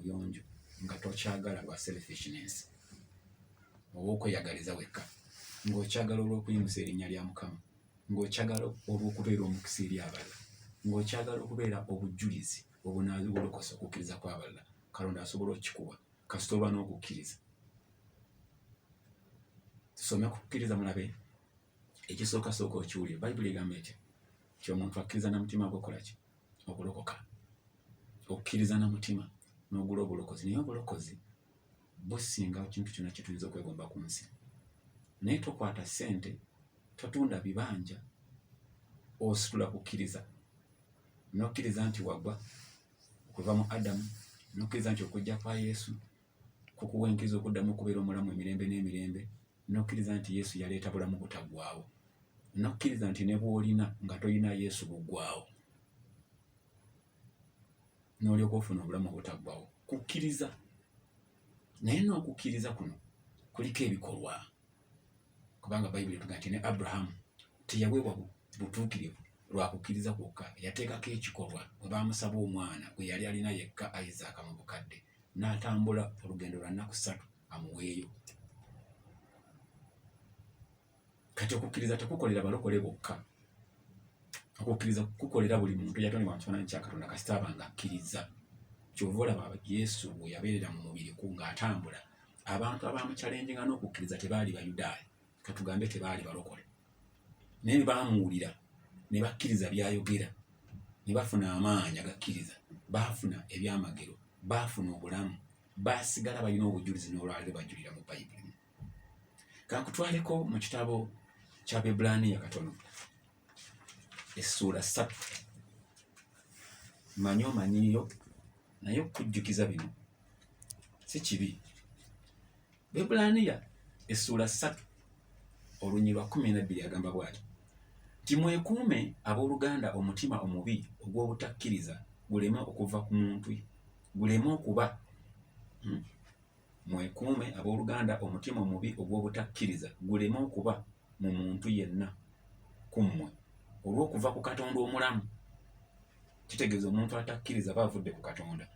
kaabuyonjo nga tokyagala lwa selfishness oba okweyagaliza wekka, ng'okyagala olw'okuyimusa erinnya lya Mukama, ng'okyagala olw'okubeera omukisa eri abalala, ng'okyagala okubeera obujulizi obunabulokosa okukkiriza kw'abalala. Katonda asobola okukikuwa kasita oba n'okukkiriza. Tusome kukkiriza mulabe ekisooka sooka okiwulire. Bayibuli egamba etya? Nti omuntu akkiriza na mutima gwe okola ki? Okulokoka. Okkiriza na mutima n'ogula obulokozi, naye obulokozi businga kintu kyonna kye tuyinza okwegomba ku nsi. Naye tokwata ssente, totunda bibanja, ositula kukkiriza n'okkiriza nti wagwa okuva mu Adamu, n'okkiriza nti okujja kwa Yesu kukuwa enkizo okuddamu okubeera omulamu emirembe n'emirembe, n'okkiriza nti Yesu yaleeta bulamu butaggwaawo, n'okkiriza nti ne bw'olina nga tolina Yesu buggwaawo, n'olyoka ofuna obulamu obutaggwaawo. Kukkiriza. Naye n'okukkiriza kuno kuliko ebikolwa, kubanga Bayibuli etuga nti ne Aburahamu teyaweebwa butuukirivu lwa kukkiriza kwokka, yateekako ekikolwa bwe baamusaba omwana gwe yali alina yekka Isaaka mu bukadde, n'atambula olugendo lwa nnaku ssatu amuweeyo. Kati okukkiriza tekukolera balokole bokka, okukkiriza kukolera buli muntu eyatondebwa mu kifaananyi kya Katonda kasita aba nga akkiriza. Ky'ova olaba Yesu we yabeerera mu mubiri ku ng'atambula, abantu abaamukyalenjinga n'okukkiriza tebaali Bayudaaya, katugambe tebaali balokole, naye baamuwulira ne bakkiriza by'ayogera ne bafuna amaanyi agakkiriza, baafuna ebyamagero, baafuna obulamu, baasigala balina obujulizi n'olwaleero bajulira mu Bayibuli. Kankutwaleko mu kitabo kya Bebbulaniya katono, essuula 3. Mmanyi omanyiiyo, naye okukujjukiza bino si kibi. Bebbulaniya essuula 3 olunyiriri lwa 12 agamba bw'ati nti mwekuume abooluganda omutima omubi ogw'obutakkiriza guleme okuva ku muntu, guleme okuba Mwekuume abooluganda omutima omubi ogw'obutakkiriza guleme okuba mu muntu yenna ku mmwe olw'okuva ku Katonda omulamu. Kitegeeza omuntu atakkiriza aba avudde ku Katonda.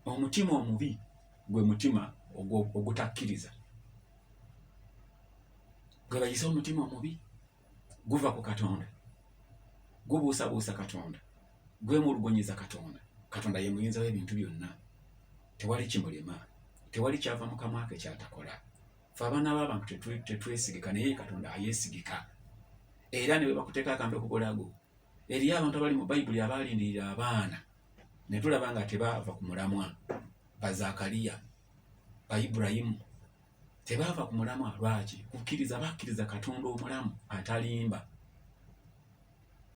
Omutima omubi gwe mutima ogutakkiriza, gwe bayise omutima omubi, guva ku Katonda, gubuusabuusa Katonda, gwemulugunyiza Katonda. Katonda ye muyinza w'ebintu byonna, tewali kimulema, tewali kyava mu kamwa ke kyatakola. Ffe abaana b'abantu tetwesigika, naye Katonda ayeesigika. Era ne bwe bakuteeka akambe ku bulago, eriyo abantu abali mu Bayibuli abaalindirira abaana ne tulaba nga tebaava ku mulamwa, ba Zaakaliya, ba Ibulayimu, tebaava ku mulamwa. Lwaki? Kukkiriza, bakkiriza Katonda omulamu atalimba.